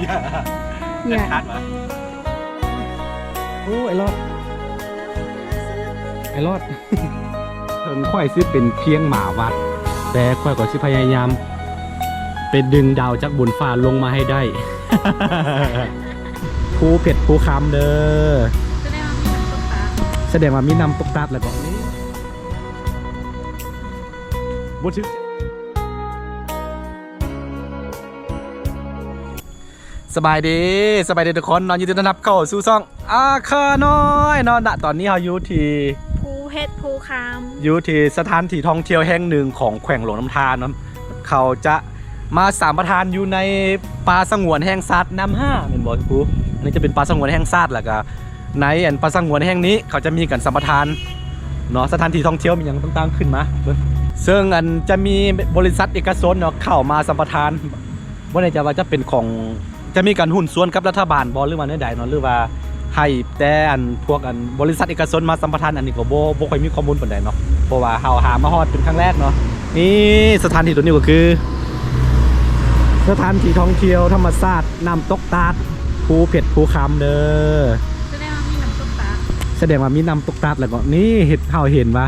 ຢ່າ ຄາດວ່າ ໂອ້ ໄອ້ລອດ ໄອ້ລອດ ເຖິງຂ້ອຍຊິເປັນພຽງໝາວັດ ແຕ່ຂ້ອຍກໍຊິພະຍາຍາມໄປດຶງດາວຈາກບົນຟ້າລົງມາໃຫ້ໄດ້. ພູເພັດພູຄຳເດີ. ສະແດງວ່າມີນ້ຳຕົກຕາດ ສະແດງວ່າມີນ້ຳຕົກຕາດແລ້ວກໍ ບໍ່ຖືກ. ສະບາຍດີ ສະບາຍດີທຸກຄົນເນາະ ຍິນດີຕ້ອນຮັບເຂົ້າສູ່ຊ່ອງອາຄານ້ອຍເນາະ. ນະ ຕອນນີ້ເຮົາຢູ່ທີ່ ພູເພັດພູຄຳ ຢູ່ທີ່ສະຖານທີ່ທ່ອງທ່ຽວແຫ່ງໜຶ່ງຂອງແຂວງຫຼວງນ້ຳທາເນາະ. ເຂົາຈະມາສຳປະທານຢູ່ໃນປ່າສະຫງວນແຫ່ງຊາດນ້ຳຫ້າ ແມ່ນບໍ່ຄູ? ອັນນີ້ຈະເປັນປ່າສະຫງວນແຫ່ງຊາດ ແລ້ວກະໃນອັນປ່າສະຫງວນແຫ່ງນີ້ ເຂົາຈະມີການສຳປະທານເນາະ ສະຖານທີ່ທ່ອງທ່ຽວມີຫຍັງຕ່າງໆຂຶ້ນມາເບິ່ງ. ເຊິ່ງອັນຈະມີບໍລິສັດເອກະຊົນເນາະ ເຂົ້າມາສຳປະທານ ບໍ່ແນ່ໃຈວ່າຈະເປັນຂອງ ຈະມີການຫຸ້ນສ່ວນກັບລັດຖະບານບໍ່ ຫຼືວ່າແນວໃດເນາະ ຫຼືວ່າໃຫ້ແຕ່ອັນພວກອັນບໍລິສັດເອກະຊົນມາສຳປະທານ ອັນນີ້ກໍບໍ່ ບໍ່ຄ່ອຍມີຂໍ້ມູນປານໃດເນາະ ເພາະວ່າເຮົາຫາມາຮອດເປັນຄັ້ງແລກເນາະ. ນີ້ສະຖານທີ່ຕົວນີ້ກໍຄືສະຖານທີ່ທ່ອງທ່ຽວທຳມະຊາດນ້ຳຕົກຕາດ ພູເພັດພູຄຳເດີ. ສະແດງວ່າມີນ້ຳຕົກຕາດ ສະແດງວ່າມີນ້ຳຕົກຕາດ ແລ້ວກໍນີ້ເຮັດ ເຮົາເຫັນວ່າ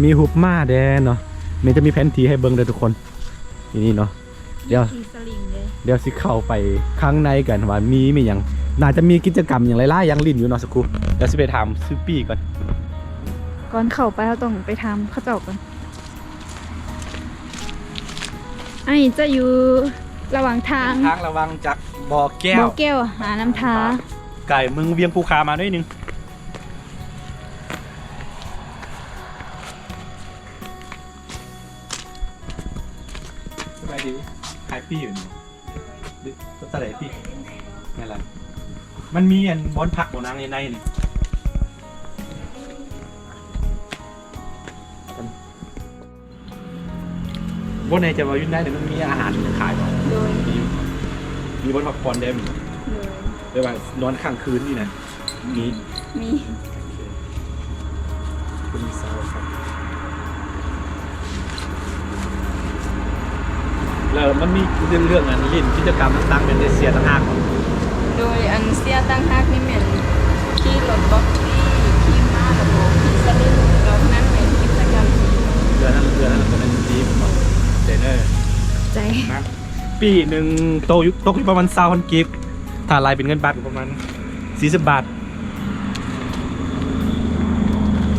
ມີຮູບມ້າແດ່ເນາະ. ແມ່ນຈະມີແຜນທີ່ໃຫ້ເບິ່ງເດີທຸກຄົນ ນີ້ເນາະ. ດຽວ ຂີ່ສະລິງເດ້ ດຽວຊິເຂົ້າໄປຂ້າງໃນກັນວ່າມີ ມີຫຍັງ ໜ້າຈະມີກິດຈະກຳຫຍັງຫຼາຍໆຢ່າງຫຼິ້ນຢູ່ເນາະ ສະກູ. ດຽວຊິໄປຖາມຊື່ປີ້ກ່ອນ ກ່ອນເຂົ້າໄປເຮົາຕ້ອງໄປຖາມເຂົາເຈົ້າກ່ອນ. ອັນນີ້ຈະຢູ່ລະຫວ່າງທາງ ເສັ້ນທາງລະຫວ່າງຈາກບໍ່ແກ້ວ ບໍ່ແກ້ວຫານ້ຳທາ ກາຍເມືອງວຽງພູຄາມາໜ້ອຍໜຶ່ງ. ສະບາຍດີ ຂາຍປີ້ຢູ່ນີ້ ຫຼືເທົ່າໃດປີ້? ແມ່ນລະ ມັນມີອັນບ່ອນພັກບໍ່ນາງໃນນີ້? ບໍ່ແນ່ໃຈວ່າຢູ່ໃນນີ້ມັນມີອາຫານຂາຍບໍ່? ໂດຍ ມີ ມີບ່ອນພັກຜ່ອນໄດ້ບໍ່? ໂດຍ ແບບວ່ານອນຄ້າງຄືນນີ້ນະ? ມີ ມີ ເປັນສາວຄັບ ແລ້ວມັນມີເລື່ອງ ເລື່ອງອັນຫຼິ້ນກິດຈະກຳຕ່າງໆ ແມ່ນໄດ້ເສຍຕ່າງຫາກບໍ່? ໂດຍ ອັນເສຍຕ່າງຫາກນີ້ແມ່ນຂີ່ລົດບັກຄີ ຂີ່ມ້າ ແລ້ວກໍຂີ່ສະລິງ ນອກນັ້ນແມ່ນກິດຈະກຳຟຣີ. ເດືອນນັ້ນ ເດືອນນັ້ນກໍແມ່ນຟຣີບໍ່? ເດເນີ ໃຈ ນະ ປີ້ໜຶ່ງຕົກຢູ່ ຕົກຢູ່ປະມານຊາວພັນກີບ ຖ້າລາຍເປັນເງິນບາດກໍປະມານສີ່ສິບບາດ.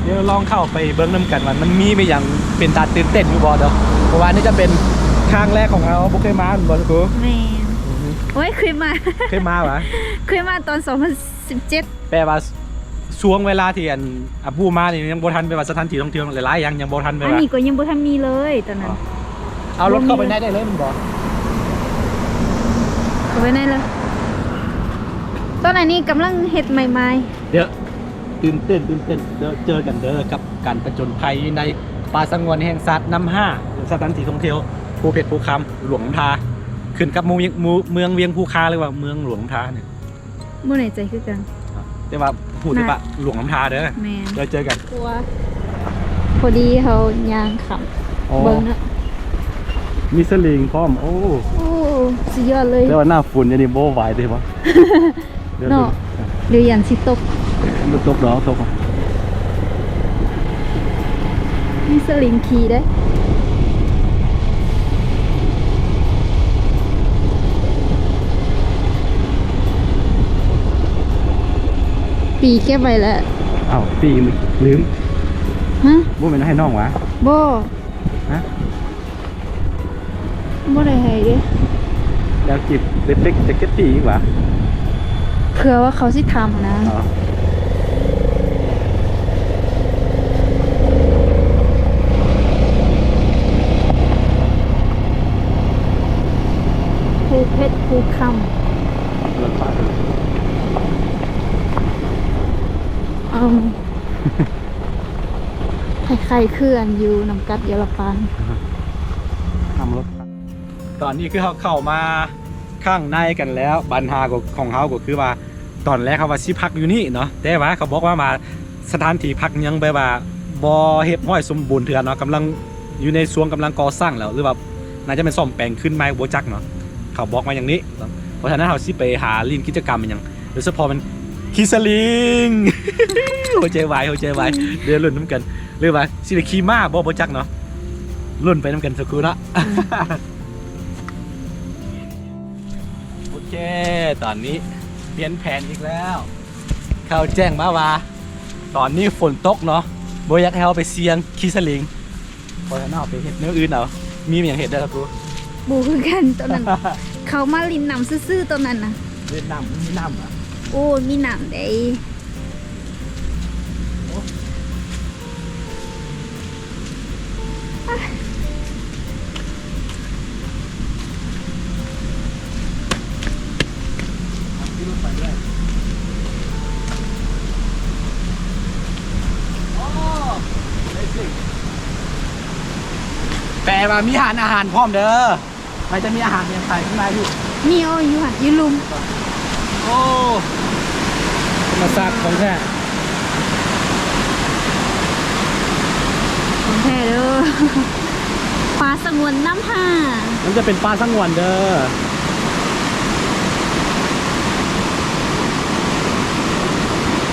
ດຽວລອງເຂົ້າໄປເບິ່ງນຳກັນວ່າມັນມີແມ່ນຫຍັງເປັນຕາຕື່ນເຕັ້ນຢູ່ບໍ່ເດີ ເພາະວ່ານີ້ຈະເປັນຄັ້ງແລກຂອງເຮົາ ບໍ່ເຄີຍມາແມ່ນບໍ່ສະກູ? ແມ່ນ ອືຮຶ ໂອ້ຍ ເຄີຍມາ ເຄີຍມາຫວາ? ເຄີຍມາຕອນສອງພັນສິບເຈັດ ແປວ່າຊ່ວງເວລາທີ່ອັນອາບູມານີ້ຍັງບໍ່ທັນ ແປວ່າສະຖານທີ່ທ່ອງທ່ຽວຫຼາຍໆຢ່າງຍັງບໍ່ທັນ ແປວ່າ ອັນນີ້ກໍຍັງບໍ່ທັນມີເລີຍຕອນນັ້ນ. ເອົາລົດເຂົ້າໄປໃນໄດ້ເລີຍແມ່ນບໍ່? ເຂົ້າໄປໃນເລີຍ ຕອນອັນນີ້ກຳລັງເຮັດໃໝ່ໆ. ດຽວ ຕື່ນເຕັ້ນ ຕື່ນເຕັ້ນເດີ ເຈີກັນເດີກັບການປະຈົນໄພໃນປ່າສະຫງວນແຫ່ງຊາດນ້ຳຫ້າ ສະຖານທີ່ທ່ອງທ່ຽວພູເພັດພູຄຳ ຫຼວງນ້ຳທາ ຂຶ້ນກັບເມືອງ ເມືອງວຽງພູຄາ ຫຼືວ່າເມືອງຫຼວງນ້ຳທານີ້ ບໍ່ແນ່ໃຈຄືກັນ ແຕ່ວ່າຮູ້ແຕ່ວ່າຫຼວງນ້ຳທາເດີ. ແມ່ນ ດຽວເຈີກັນ ກົວ ພໍດີເຮົາຍ່າງຂ້າມ ອໍ ເບິ່ງເນາະ ມີສະລິງພ້ອມ. ໂອ້ ໂອ້ ສຸດຍອດເລີຍ ແຕ່ວ່າໜ້າຝົນຢ່າງນີ້ບໍ່ໄຫວເດ້ບໍ່? ເນາະ ດຽວຢ້ານຊິຕົກ ບໍ່ຕົກດອກ ຕົກ ມີສະລິງຂີ່ເດ້ ປີ້ເກັບໄວ້ແລ້ວ. ອ້າວ ປີ້ລືມ ຮະ ບໍ່ແມ່ນໃຫ້ນ້ອງຫວາ? ບໍ່ ຮະ ບໍ່ໄດ້ໃຫ້ເດ້. ແລ້ວກິບເລັກໆ ຈະເກັບປີ້ອີກຫວາ? ເພື່ອວ່າເຂົາຊິຖາມນະ. ອໍ ພູເພັດພູຄຳ ເອີ ໄຄ້ໆ ຄືອັນຢູ່ນ້ຳກັດຢາລະປານ ນຳລົດ. ຕອນນີ້ຄືເຮົາເຂົ້າມາຂ້າງໃນກັນແລ້ວ ບັນຫາກໍ ຂອງເຮົາກໍຄືວ່າ ຕອນແລກເຮົາວ່າຊິພັກຢູ່ນີ້ເນາະ ແຕ່ວ່າເຂົາບອກວ່າ ວ່າສະຖານທີ່ພັກຍັງແບບວ່າບໍ່ຮຽບຮ້ອຍສົມບູນເທື່ອເນາະ ກຳລັງຢູ່ໃນຊ່ວງກຳລັງກໍ່ສ້າງແລ້ວ ຫຼືວ່າໜ້າຈະແມ່ນສ້ອມແປງຄືນໃໝ່ ບໍ່ຈັກເນາະ ເຂົາບອກມາຢ່າງນີ້ເນາະ. ພາະສະນັ້ນເຮົາຊິໄປຫາຫຼິ້ນກິດຈະກຳອີ່ຫຍັງ ໂດຍສະເພາະແມ່ນຂີ່ສະລິງ ຫົວໃຈວາຍ ຫົວໃຈວາຍ ເດີນລຸ້ນນຳກັນ ຫຼືວ່າຊິໄປຂີ່ມ້າບໍ່ ບໍ່ຈັກເນາະ ລຸ້ນໄປນຳກັນສັກຄູ່ເນາະ. ໂອເຄ ຕອນນີ້ປ່ຽນແຜນອີກແລ້ວ ເຂົາແຈ້ງມາວ່າ ຕອນນີ້ຝົນຕົກເນາະ ບໍ່ຢາກໃຫ້ເຮົາໄປສ່ຽງຂີ່ສະລິງ ເພາະສະນັ້ນເຮົາໄປເຮັດແນວອື່ນເອົາ ມີຫຍັງເຮັດໄດ້ລະກູ? ບໍ່ຄືກັນ ຕອນນັ້ນ ເຂົາມາຫຼິ້ນນ້ຳຊື່ໆ ຕອນນັ້ນນະ ຫຼິ້ນນ້ຳ ມັນມີນ້ຳຫວາ? ໂອ້ ມີນ້ຳເດ້. ແປວ່າມີຮ້ານອາຫານພ້ອມເດີ. ມັນຈະມີອາຫານຫຍັງຂາຍຂ້າງໃນຢູ່? ມີ ໂອ້ ຢູ່ຫັ້ນ ຢູ່ລຸ່ມ. ໂອ້ ທຳມະຊາດຂອງແທ້ ຂອງແທ້ເດີ ປ່າສະຫງວນນ້ຳຫ້າ ມັນຈະເປັນປ່າສະຫງວນເດີ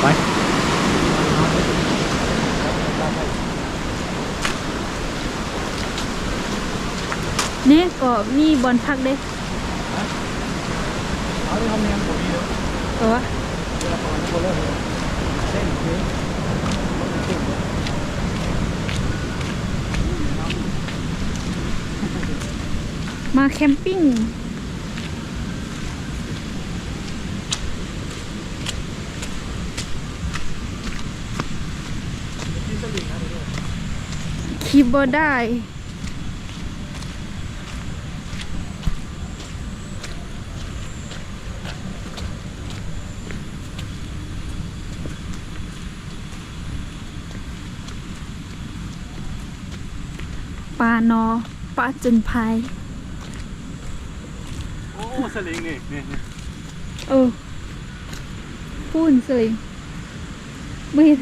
ໄປ. ນີ້ກໍມີບ່ອນພັກເດ້ ເອີ ມາແຄມປິງ ຂີ່ບໍ່ໄດ້. ປ່ານໍ ປ່າຈົນໄພ ໂອ້ ສະລິງນີ້ ນີ້ ນີ້ ເອີ ພຸ້ນສະລິງ ບໍ່ເຫັນ.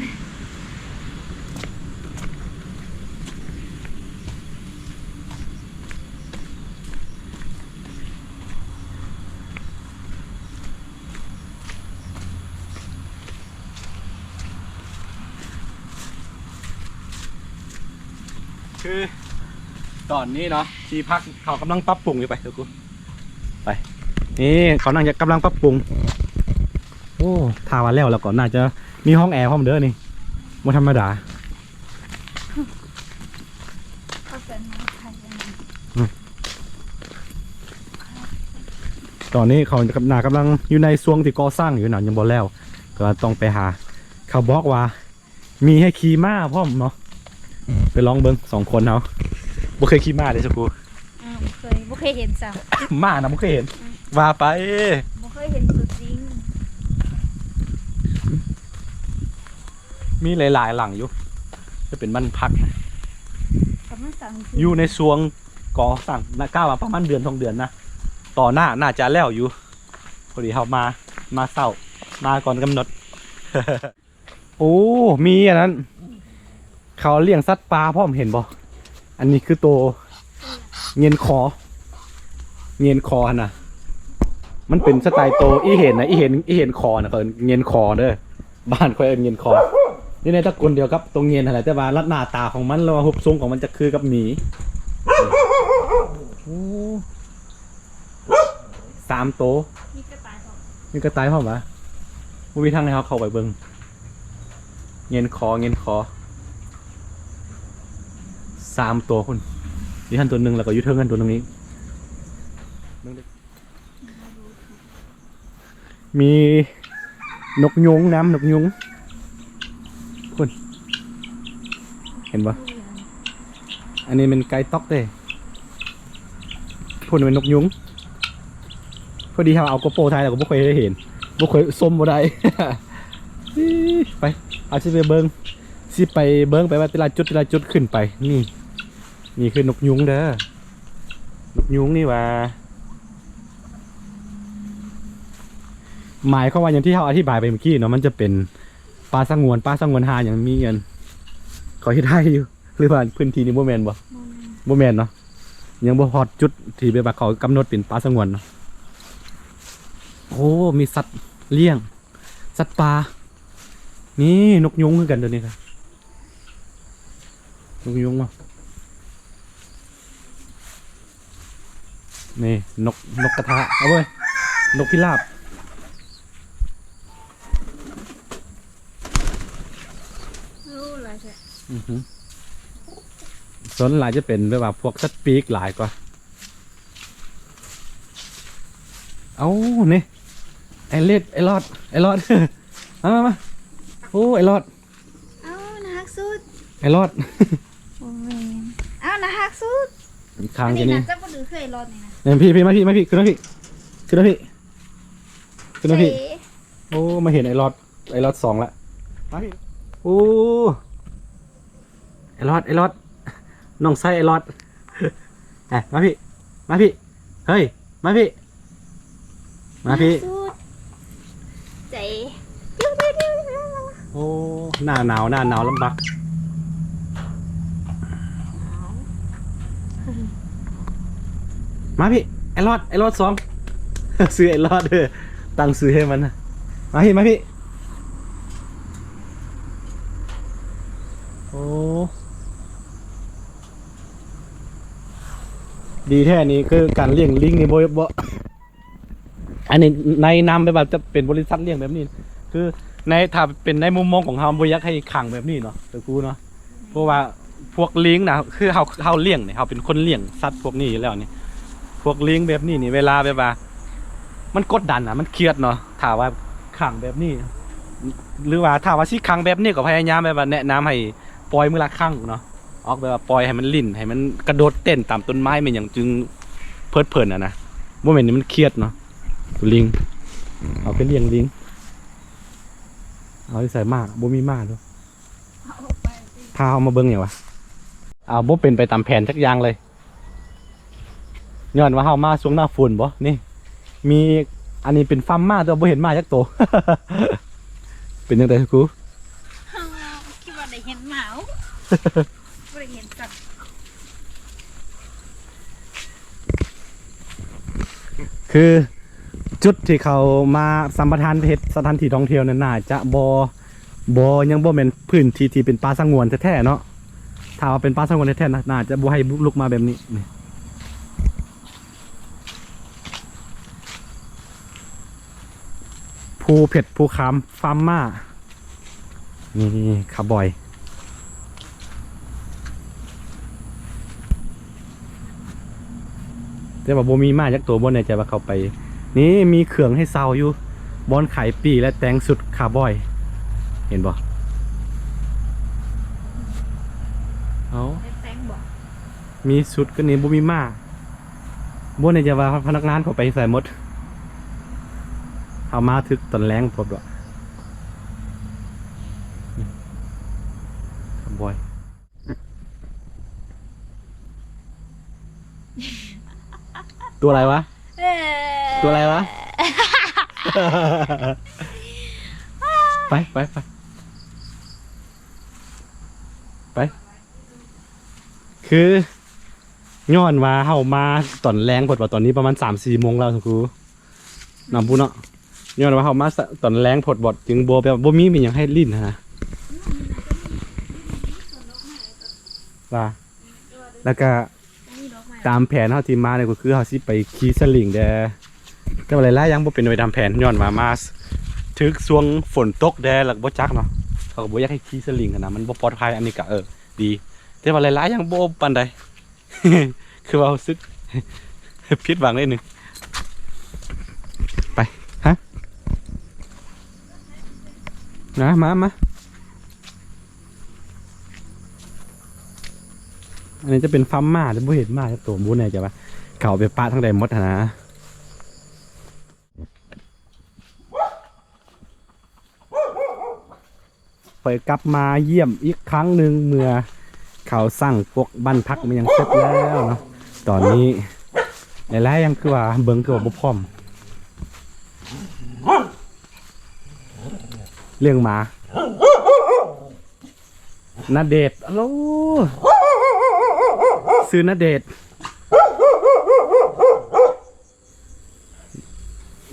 ຄືຕອນນີ້ເນາະ ທີ່ພັກເຂົາກຳລັງປັບປຸງຢູ່ ໄປເດີກູ ໄປ ນີ້ເຂົານັ່ງ ກຳລັງປັບປຸງ ໂອ້ ຖ້າວ່າແລ້ວ ແລ້ວກໍໜ້າຈະມີຫ້ອງແອພ້ອມເດີນີ້ ບໍ່ທຳມະດາ. ຕອນນີ້ເຂົາໜ້າກຳລັງຢູ່ໃນຊ່ວງທີ່ກໍ່ສ້າງຢູ່ນະ ຍັງບໍ່ແລ້ວ ກໍຕ້ອງໄປຫາ ເຂົາບອກວ່າມີໃຫ້ຂີ່ມ້າພ້ອມເນາະ ໄປລອງເບິ່ງ ສອງຄົນເຮົາ ບໍ່ເຄີຍຂີ່ມ້າເດ້ຊະກູ ອືມ ບໍ່ເຄີຍ ບໍ່ເຄີຍເຫັນຊ້ຳ ມ້ານະບໍ່ເຄີຍເຫັນ ອືມ ວ່າໄປ ບໍ່ເຄີຍເຫັນຕົວຈິງ ມີຫຼາຍໆຫຼັງຢູ່ ຈະເປັນບ້ານພັກນະ ກຳລັງສ້າງຢູ່ໃນຊ່ວງກໍ່ສ້າງນະ ກະວ່າປະມານເດືອນສອງເດືອນນະ ຕໍ່ໜ້າໜ້າຈະແລ້ວຢູ່ ພໍດີເຮົາມາ ມາເຊົ້າ ມາກ່ອນກຳນົດ. ໂອ້ ມີອັນນັ້ນ ເຂົາລ້ຽງສັດປ່າພ້ອມ ເຫັນບໍ່? ອັນນີ້ຄືໂຕເງນຄໍ ເງນຄໍຫັ້ນນະ ມັນເປັນສະໄຕໂຕອີເຫັນນະ ອີເຫັນ ອີເຫັນຄໍນະ ເຂົາເອີ້ນເງນຄໍເດີ ບ້ານຂ້ອຍເອີ້ນເງນຄໍ ຢູ່ໃນຕະກຸນດຽວກັບໂຕເງນຫັ້ນແຫຼະ ແຕ່ວ່າລັກສະນະຕາຂອງມັນ ຫຼືວ່າຮູບຊົງຂອງມັນຈະຄືກັບໝີ ໂອ້ ສາມໂຕ ມີກະຕ່າຍພ້ອມ ມີກະຕ່າຍພ້ອມຫວາ? ບໍ່ມີທາງໃຫ້ເຮົາເຂົ້າໄປເບິ່ງ ເງນຄໍ ເງນຄໍ ສາມໂຕພຸ້ນ ຢູ່ຫັ້ນໂຕໜຶ່ງ ແລ້ວກໍຢູ່ເທິງຫັ້ນໂຕໜຶ່ງອີກ ມີນົກຍຸງນຳ ນົກຍຸງ ພຸ້ນ ເຫັນບໍ່? ອັນນີ້ແມ່ນໄກ່ຕອກເດ້ ພຸ້ນແມ່ນນົກຍຸງ ພໍດີເຮົາເອົາໂກໂປຖ່າຍແລ້ວກໍບໍ່ຄ່ອຍໄດ້ເຫັນ ບໍ່ຄ່ອຍຊົມບໍ່ໄດ້ ໄປ ເຮົາຊິໄປເບິ່ງ ຊິໄປເບິ່ງໄປວ່າແຕ່ລະຈຸດ ແຕ່ລະຈຸດຂຶ້ນໄປ ນີ້ ນີ້ຄືນົກຍຸງເດີ ນົກຍຸງນີ້ຫວາ ໝາຍຄວາມວ່າຢ່າງທີ່ເຮົາອະທິບາຍໄປເມື່ອກີ້ເນາະ ມັນຈະເປັນປ່າສະຫງວນ ປ່າສະຫງວນຫາຫຍັງ ມີອັນ ເຂົາເຮັດໄຮ່ຢູ່ ຫຼືວ່າພື້ນທີ່ນີ້ບໍ່ແມ່ນບໍ່? ບໍ່ແມ່ນ ບໍ່ແມ່ນເນາະ ຍັງບໍ່ຮອດຈຸດທີ່ແບບວ່າເຂົາກຳນົດເປັນປ່າສະຫງວນເນາະ ໂອ້ ມີສັດລ້ຽງ ສັດປ່າ ນີ້ນົກຍຸງຄືກັນໂຕນີ້ ນົກຍຸງເນາະ ນີ້ນົກ ນົກກະທະ ເອົາເວີຍ ນົກພິລາບ. ໂອ້ ຫຼາຍແທ້ ອື ສ່ວນຫຼາຍຈະເປັນແບບວ່າພວກສັດປີກຫຼາຍກວ່າ. ເອົາ ນີ້ ໄອເລັດ ໄອລອດ ໄອລອດ ມາ ມາ ມາ ໂອ້ ໄອລອດ ເອົາ ໜ້າຮັກສຸດ ໄອລອດ ໂອ້ຍ ເອົາ ໜ້າຮັກສຸດ ຂ້າງ ອັນນີ້ ຈະນີ້ ໜ້າຈະບໍ່ດື້ຄືໄອລອດນີ້ນະ ເອີ ພີ່ ພີ່ ມາ ພີ່ ມາ ພີ່ ຂຶ້ນມາ ພີ່ ຂຶ້ນມາ ພີ່ ຂຶ້ນມາ ພີ່ ເອີ ໂອ້ ມາເຫັນໄອລອດ ໄອລອດສອງລະ ມາ ພີ່ ໂອ້ ໄອລອດ ໄອລອດ ນ້ອງຊາຍໄອລອດ ເອີ ມາ ພີ່ ມາ ພີ່ ເຮີ້ຍ ມາ ພີ່ ມາ ພີ່ ໃຈ ໂອ້ ໜ້າໜາວ ໜ້າໜາວລຳບາກ ມາ ພີ່ ໄອລອດ ໄອລອດສອງ ຊື່ໄອລອດ ເອີ ຕັ້ງຊື່ໃຫ້ມັນ ມາ ພີ່ ມາ ພີ່ ໂອ້ ດີແທ້ນີ້ ຄືການລ້ຽງລິງນີ້ ບໍ່ ບໍ່ ອັນນີ້ໃນນາມແບບວ່າຈະເປັນບໍລິສັດລ້ຽງແບບນີ້ ຄືໃນ ຖ້າເປັນໃນມຸມມອງຂອງເຮົາ ບໍ່ຢາກໃຫ້ຂັງແບບນີ້ເນາະ ເອີ ຄູເນາະ ເພາະວ່າພວກລິງນະ ຄືເຮົາ ເຮົາລ້ຽງນີ້ ເຮົາເປັນຄົນລ້ຽງສັດພວກນີ້ຢູ່ແລ້ວນີ້ ພວກລິງແບບນີ້ນີ້ ເວລາແບບວ່າມັນກົດດັນນະ ມັນຄຽດເນາະ ຖ້າວ່າຂັງແບບນີ້ ຫຼືວ່າຖ້າວ່າຊິຂັງແບບນີ້ ກໍພະຍາຍາມແບບວ່າແນະນຳໃຫ້ປ່ອຍມື້ລະຄັ້ງເນາະ. ອອກແບບວ່າປ່ອຍໃຫ້ມັນຫຼິ້ນ ໃຫ້ມັນກະໂດດເຕັ້ນຕາມຕົ້ນໄມ້ແມ່ນຫຍັງ ຈຶ່ງເພີດເພີນຫັ້ນນະ ບໍ່ແມ່ນນີ້ມັນຄຽດເນາະ ໂຕລິງ ເຮົາໄປລ້ຽງລິງ ເອົາໃສ່ມ້າ ບໍ່ມີມ້າເດ້ ພາເຮົາມາເບິ່ງຫຍັງວະ ເອົາ ບໍ່ເປັນໄປຕາມແຜນຈັກຢ່າງເລີຍ ຍ້ອນວ່າເຮົາມາຊ່ວງໜ້າຝົນບໍ ນີ້ ມີ ອັນນີ້ເປັນຟາມມ້າ ແຕ່ວ່າບໍ່ເຫັນມ້າຈັກໂຕ ເປັນຈັ່ງໃດຄູ? ເຮົາຄິດວ່າໄດ້ເຫັນໝາ ບໍ່ໄດ້ເຫັນສັດ ຄືຈຸດທີ່ເຂົາມາສຳປະທານເຮັດສະຖານທີ່ທ່ອງທ່ຽວນັ້ນ ໜ້າຈະບໍ່ ບໍ່ ຍັງບໍ່ແມ່ນພື້ນທີ່ທີ່ເປັນປ່າສະຫງວນແທ້ໆເນາະ. ຖ້າວ່າເປັນປ່າສະຫງວນແທ້ໆນະ ໜ້າຈະບໍ່ໃຫ້ບຸກລຸກມາແບບນີ້. ພູເພັດ ພູຄາມ ຟາມມ້າ ນີ້ຄາວບອຍ ແຕ່ວ່າບໍ່ມີມ້າຈັກໂຕ ບໍ່ແນ່ໃຈວ່າເຂົ້າໄປ. ນີ້ມີເຄື່ອງໃຫ້ເຊົ່າຢູ່ ບ່ອນຂາຍປີ້ ແລະ ແຕ່ງຊຸດຄາວບອຍ ເຫັນບໍ່? ເອົາ ແຕ່ງບໍ່? ມີຊຸດກໍນີ້ ບໍ່ມີມ້າ ບໍ່ແນ່ໃຈວ່າພະນັກງານເຂົາໄປໃສໝົດ. ເຮົາມາຖືກຕອນແລງໂພດບໍ່ ຄາວບອຍ ຕົວອະໄລວະ? ເອີ ຕົວອະໄລວະ? ໄປ ໄປ ໄປ ໄປ ຄື ຍ້ອນວ່າເຮົາມາຕອນແລງໂພດວ່າ ຕອນນີ້ປະມານສາມສີ່ໂມງແລ້ວ ທ່ານຄູ ນຳບຸເນາະ. ຍ້ອນວ່າເຮົາມາຕອນແລງໂພດບໍ່ ຈຶ່ງບໍ່ ແບບ ບໍ່ມີ ມີຫຍັງໃຫ້ຫຼິ້ນຫັ້ນນະ ວ່າ ແລ້ວກະຕາມແຜນເຮົາທີ່ມານີ້ ກໍຄືເຮົາຊິໄປຂີ່ສະລິງແດ່ ແຕ່ວ່າຫຼາຍໆຢ່າງບໍ່ເປັນໄປຕາມແຜນ ຍ້ອນວ່າມາຖືກຊ່ວງຝົນຕົກແດ່ ແລ້ວກໍບໍ່ຈັກເນາະ ເຂົາກໍບໍ່ຢາກໃຫ້ຂີ່ສະລິງຫັ້ນນະ ມັນບໍ່ປອດໄພ. ອັນນີ້ກະ ເອີ ດີ ແຕ່ວ່າຫຼາຍໆຢ່າງບໍ່ປານໃດ ຄືວ່າຮູ້ສຶກຜິດຫວັງໜ້ອຍໜຶ່ງ ໄປ ຮະ ມາ ມາ ມາ. ອັນນີ້ຈະເປັນຟາມມ້າ ແຕ່ບໍ່ເຫັນມ້າຈັກໂຕ ບໍ່ແນ່ໃຈວ່າເຂົາເອົາໄປປະທາງໃດໝົດຫັ້ນນະ. ຂ້ອຍກັບມາຢ້ຽມອີກຄັ້ງໜຶ່ງ ເມື່ອເຂົາສ້າງພວກບ້ານພັກມາຫຍັງເສັດແລ້ວເນາະ. ຕອນນີ້ຫຼາຍໆຢ່າງຄືວ່າເບິ່ງຄືວ່າບໍ່ພ້ອມ ລ້ຽງໝາ ນະເດດ ອາໂລ ຊື່ນະເດດ.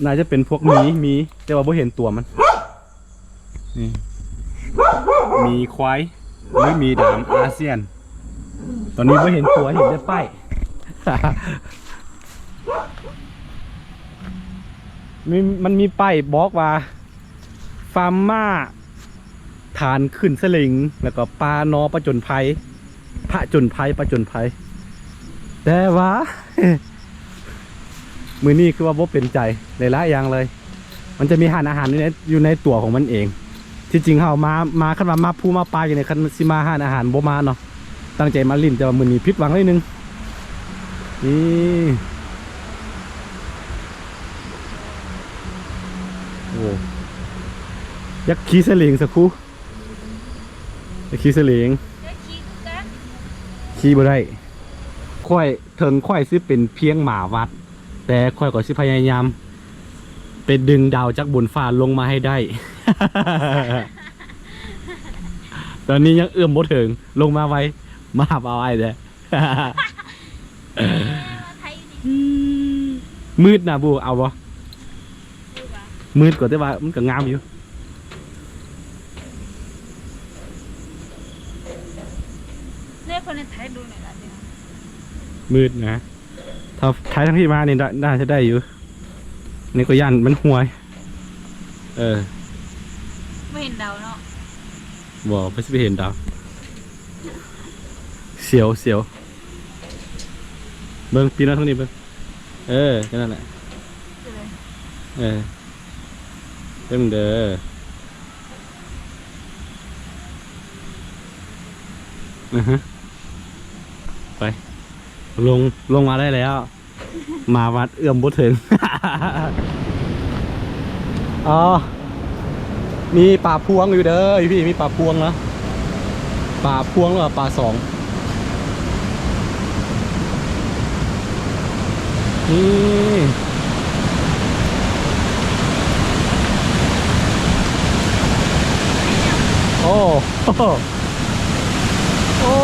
ໜ້າຈະເປັນພວກໝີ ໝີ ແຕ່ວ່າບໍ່ເຫັນຕົວມັນ. ນີ້ ໝີຄວາຍ ຫຼື ໝີດຳອາຊຽນ. ຕອນນີ້ບໍ່ເຫັນຕົວ ເຫັນແຕ່ປ້າຍ. ມີ ມັນມີປ້າຍບອກວ່າ ຟາມມ້າ ຖານຂຶ້ນສະເຫຼັງ ແລ້ວກໍປ່າໜໍຜະຈົນໄພ ຜະຈົນໄພ ຜະຈົນໄພ. ແຕ່ວ່າ ມື້ນີ້ຄືວ່າບໍ່ເປັນໃຈຫຼາຍໆຢ່າງເລີຍ. ມັນຈະມີຮ້ານອາຫານຢູ່ໃນ ຢູ່ໃນຕົວຂອງມັນເອງ. ທີ່ຈິງເຮົາມາ ມາ ຄັນວ່າມາພູມາປ່າຢູ່ນີ້ ຄັນຊິມາຮ້ານອາຫານບໍ່ມາເນາະ. ຕັ້ງໃຈມາຫຼິ້ນ ແຕ່ວ່າມື້ນີ້ຜິດຫວັງໜ້ອຍໜຶ່ງ. ນີ້ ໂອ້ ຢາກຂີ່ສະເຫຼັງຊະຄູ ຢາກຂີ່ສະເຫຼັງ ຢາກຂີ່ຄືກັນ ຂີ່ບໍ່ໄດ້. ຂ້ອຍ ເຖິງຂ້ອຍຊິເປັນພຽງໝາວັດ ແຕ່ຂ້ອຍກໍຊິພະຍາຍາມໄປດຶງດາວຈາກບົນຟ້າລົງມາໃຫ້ໄດ້. ຕອນນີ້ຍັງເອື້ອມບໍ່ເຖິງ ລົງມາໄວ ມາຮັບເອົາອ້າຍແດ່. ມືດນະບູ ເອົາບໍ່? ມືດກວ່າ ແຕ່ວ່າມັນກໍງາມຢູ່. ເນຍ ເພິ່ນໄດ້ຖ່າຍດູໜ້ອຍລະ ມືດນະ. ຖ້າຖ່າຍທາງພີ້ມານີ້ ໜ້າ ໜ້າຈະໄດ້ຢູ່. ນີ້ກໍຢ້ານມັນຫ່ວຍ. ເອີ ບໍ່ເຫັນດາວເນາະ. ບໍ່ ບໍ່ຊິໄປເຫັນດາວ. ສຽວ ສຽວ. ເບິ່ງ ປີນມາທາງນີ້ເບິ່ງ. ເອີ ແຄ່ນັ້ນແຫຼະ. ເອີ ເບິ່ງເດີ. ອືຮຶ ໄປ ລົງ ລົງມາໄດ້ແລ້ວ. ມາວັດເອື້ອມບໍ່ເຖິງ. ອໍ ມີປາພວງຢູ່ເດີ ຢູ່ພີ້ມີປາພວງນະ ປາພວງ ຫຼືວ່າປາສອງ. ນີ້ ໂອ້ ໂອ້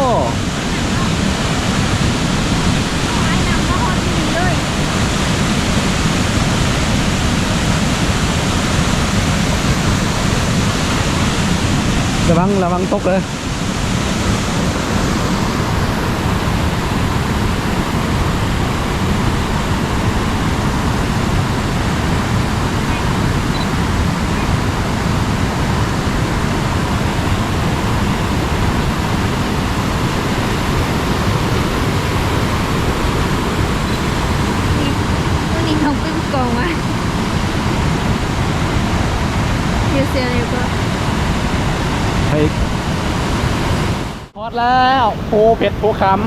ລະວັງ ລະວັງຕົກເດີ. ນີ້ ມື້ນີ້ເຮົາປຶ້ມກອງວ່າ ຢູ່ເຊຍນີ້ກໍ ໄປ ຮອດແລ້ວ ພູເພັດພູຄຳ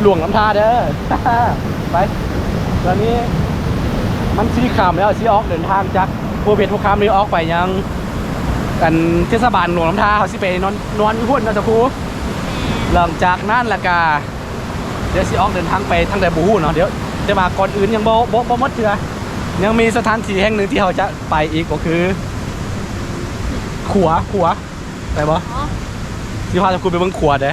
ຫຼວງນ້ຳທາເດີ. ໄປ ຕອນນີ້ມັນສີ່ຄ່ຳແລ້ວ ຊິອອກເດີນທາງຈາກພູເພັດພູຄຳນີ້ ອອກໄປຍັງ ອັນ ເທດສະບານຫຼວງນ້ຳທາ. ເຮົາຊິໄປນອນ ນອນຢູ່ພຸ້ນເນາະ ເຈົ້າຄູ. ແມ່ນ. ຫຼັງຈາກນັ້ນລະກະ ດຽວຊິອອກເດີນທາງໄປທາງໃດບໍ່ຮູ້ເນາະ. ດຽວ ແຕ່ວ່າກ່ອນອື່ນຍັງບໍ່ ບໍ່ ບໍ່ໝົດເທື່ອ ຍັງມີສະຖານທີ່ແຫ່ງໜຶ່ງທີ່ເຮົາຈະໄປອີກ ກໍຄື ຂົວ ຂົວ ໄປບໍ່? ອໍ ຊິພາທຸກຄົນໄປເບິ່ງຂົວເດ້.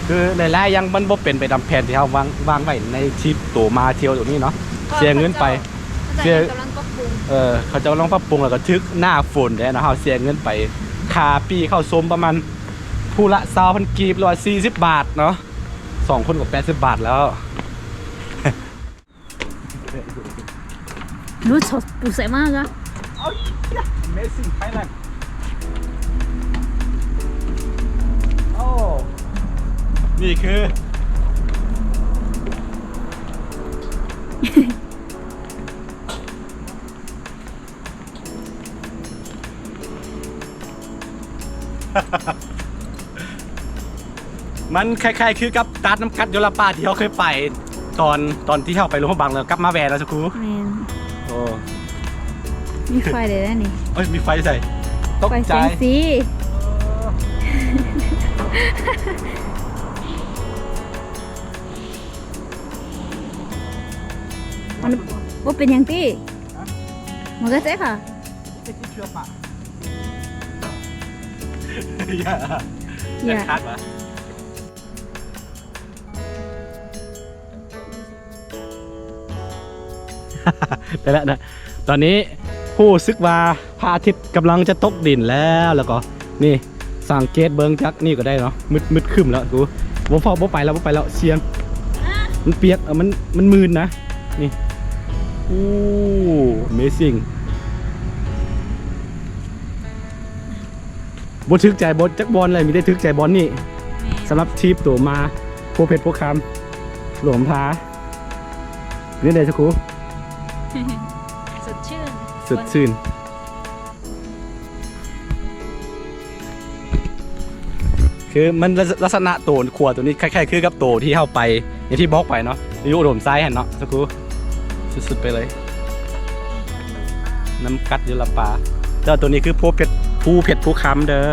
ຄືຫຼາຍໆຢ່າງມັນບໍ່ເປັນໄປຕາມແຜນທີ່ເຮົາວາງ ວາງໄວ້ໃນທຣິບໂຕມາທ່ຽວໂຕນີ້ເນາະ. ເອີ ເສຍເງິນໄປ ເຂົາເຈົ້າ ເສຍ ເຂົາເຈົ້າກຳລັງປັບປຸງ ເອີ ເຂົາເຈົ້າກຳລັງປັບປຸງ ແລ້ວກໍຖືກໜ້າຝົນເດ້ເນາະ. ເຮົາເສຍເງິນໄປ ຄ່າປີ້ເຂົ້າຊົມປະມານຜູ້ລະຊາວພັນກີບ ຫຼືວ່າສີ່ສິບບາດເນາະ. ສອງຄົນກໍແປດສິບບາດແລ້ວ. ອາ Amazing Thailand. ໂອ້ ນີ້ຄື ມັນຄ້າຍໆຄືກັບຕາດນ້ຳກັດໂຢລາປາທີ່ເຮົາເຄີຍໄປ ຕອນ ຕອນທີ່ເຮົາໄປຫຼວງພະບາງ ແລ້ວກັບມາແວ່ເນາະ ສະຄູ. ແມ່ນ. ໂອ້ ມີໄຟເດ້ນີ້. ເອີຍ ມີໄຟໃສ? ຕົກໃຈ. ໄຟແສງສີ. ມັນບໍ່ເປັນຫຍັງຕິ? ຮະ? ມັນກໍເຈັບຫວາ? ຢ່າ ຢ່າ ຢ່າຂັດຫວາ? ໄປແລ້ວນະ ຕອນນີ້ຮູ້ສຶກວ່າພະອາທິດກຳລັງຈະຕົກດິນແລ້ວ ແລ້ວກໍນີ້ ສັງເກດເບິ່ງຈາກນີ້ກໍໄດ້ເນາະ ມືດ ມືດຄຶ້ມແລ້ວກູ ບໍ່ພໍ ບໍ່ໄປແລ້ວ ບໍ່ໄປແລ້ວ ສ່ຽງ ມັນປຽກ ເອີ ມັນ ມັນມື່ນນະ ນີ້ ໂອ້ Amazing ບໍ່ຖືກໃຈບ່ອນຈັກບ່ອນເລີຍ ມີແຕ່ຖືກໃຈບ່ອນນີ້ ແມ່ນ ສຳລັບທຣິບໂຕມາພູເພັດພູຄຳ ຫຼວງນ້ຳທາ ເປັນຈັ່ງໃດສະຄູ? ສົດຊື່ນ ສົດຊື່ນ ຄືມັນລັກສະນະໂຕຂົວໂຕນີ້ຄ້າຍໆຄືກັບໂຕທີ່ເຮົາໄປ ຢ່າງທີ່ບອກໄປເນາະ ຢູ່ອຸດົມໄຊຫັ້ນເນາະ ສະຄູ ສຸດໆໄປເລີຍ ນ້ຳກັດຢູ່ລຳປາ ແຕ່ວ່າໂຕນີ້ຄືພູເພັດ ພູເພັດພູຄຳເດີ.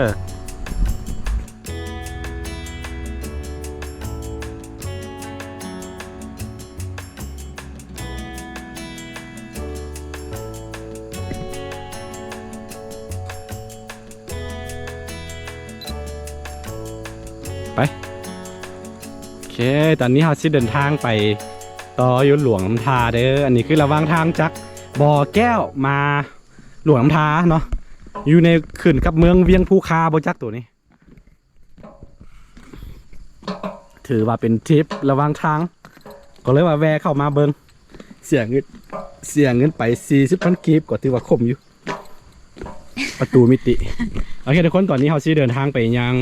ໄປ ໂອເຄ ຕອນນີ້ເຮົາຊິເດີນທາງໄປຕໍ່ຢູ່ຫຼວງນ້ຳທາເດີ ອັນນີ້ຄືລະຫວ່າງທາງຈາກບໍ່ແກ້ວມາຫຼວງນ້ຳທາເນາະ ຢູ່ໃນ ຂຶ້ນກັບເມືອງວຽງພູຄາບໍ່ຈັກໂຕນີ້. ຖືວ່າເປັນທຣິບລະຫວ່າງທາງ ກໍເລີຍວ່າແວ່ເຂົ້າມາເບິ່ງ ເສຍເງິນ ເສຍເງິນໄປສີ່ສິບພັນກີບ ກໍຖືວ່າຄຸ້ມຢູ່ ປະຕູມິຕິ ໂອເຄທຸກຄົນ ຕອນນີ້ເຮົາຊິເດີນທາງໄປຍັງ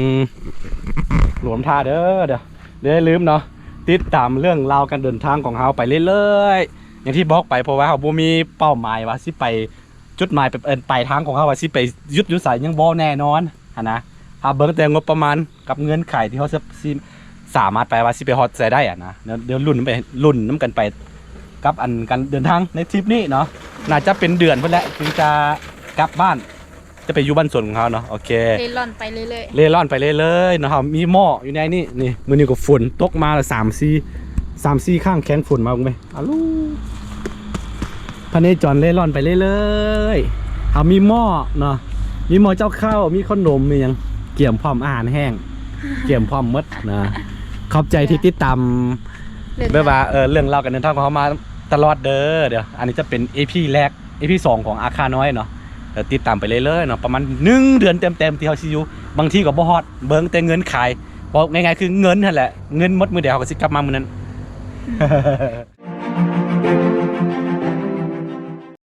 ຫຼວງນ້ຳທາເດີ ເດີ ຢ່າລືມເນາະ ຕິດຕາມເລື່ອງລາວການເດີນທາງຂອງເຮົາໄປເລື້ອຍໆ ຢ່າງທີ່ບອກໄປ ເພາະວ່າເຮົາບໍ່ມີເປົ້າໝາຍວ່າຊິໄປ ຈຸດໝາຍ ເອີ ປາຍທາງຂອງເຮົາວ່າຊິໄປຢຸດຢູ່ໃສ ຍັງບໍ່ແນ່ນອນຫັ້ນນະ ຖ້າເບິ່ງແຕ່ງົບປະມານກັບເງື່ອນໄຂທີ່ເຮົາຊິ ຊິສາມາດໄປວ່າຊິໄປຮອດໃສໄດ້ຫັ້ນນະ ດຽວ ດຽວລຸ້ນໄປ ລຸ້ນນຳກັນໄປ ກັບອັນການເດີນທາງໃນທຣິບນີ້ເນາະ ໜ້າຈະເປັນເດືອນພຸ້ນແຫຼະ ຈຶ່ງຈະກັບບ້ານ ຈະໄປຢູ່ບ້ານສວນຂອງເຮົາເນາະ ໂອເຄ ເລ່ລ່ອນໄປເລື້ອຍໆ ເລ່ລ່ອນໄປເລື້ອຍໆເນາະ ເຮົາມີໝໍ້ຢູ່ໃນນີ້ ນີ້ ມື້ນີ້ກໍຝົນຕົກມາແລ້ວ ສາມສີ່ ສາມສີ່ຄັ້ງ ແຂ່ງຝົນມາເບິ່ງແມ ອາລູ ພະເນຈອນເລ່ລ່ອນໄປເລື້ອຍໆ ເຮົາມີໝໍ້ເນາະ ມີໝໍ້ເຈົ້າເຂົ້າ ມີຂະໜົມ ມີຫຍັງ ກຽມພ້ອມອາຫານແຫ້ງ ກຽມພ້ອມໝົດນະ ຂອບໃຈທີ່ຕິດຕາມ ເລື່ອງ ແບບວ່າ ເອີ ເລື່ອງລາວການເດີນທາງຂອງເຮົາມາຕະຫຼອດເດີ ດຽວ ອັນນີ້ຈະເປັນອີພີແລກ ອີພີສອງຂອງອາຄານ້ອຍເນາະ ດຽວຕິດຕາມໄປເລື້ອຍໆເນາະ ປະມານໜຶ່ງເດືອນເຕັມໆທີ່ເຮົາຊິຢູ່ ບາງທີກໍບໍ່ຮອດ ເບິ່ງແຕ່ເງິນຂາຍ ເວົ້າງ່າຍໆຄືເງິນຫັ້ນແຫຼະ ເງິນໝົດມື້ໃດເຮົາກໍຊິກັບມາມື້ນັ້ນ.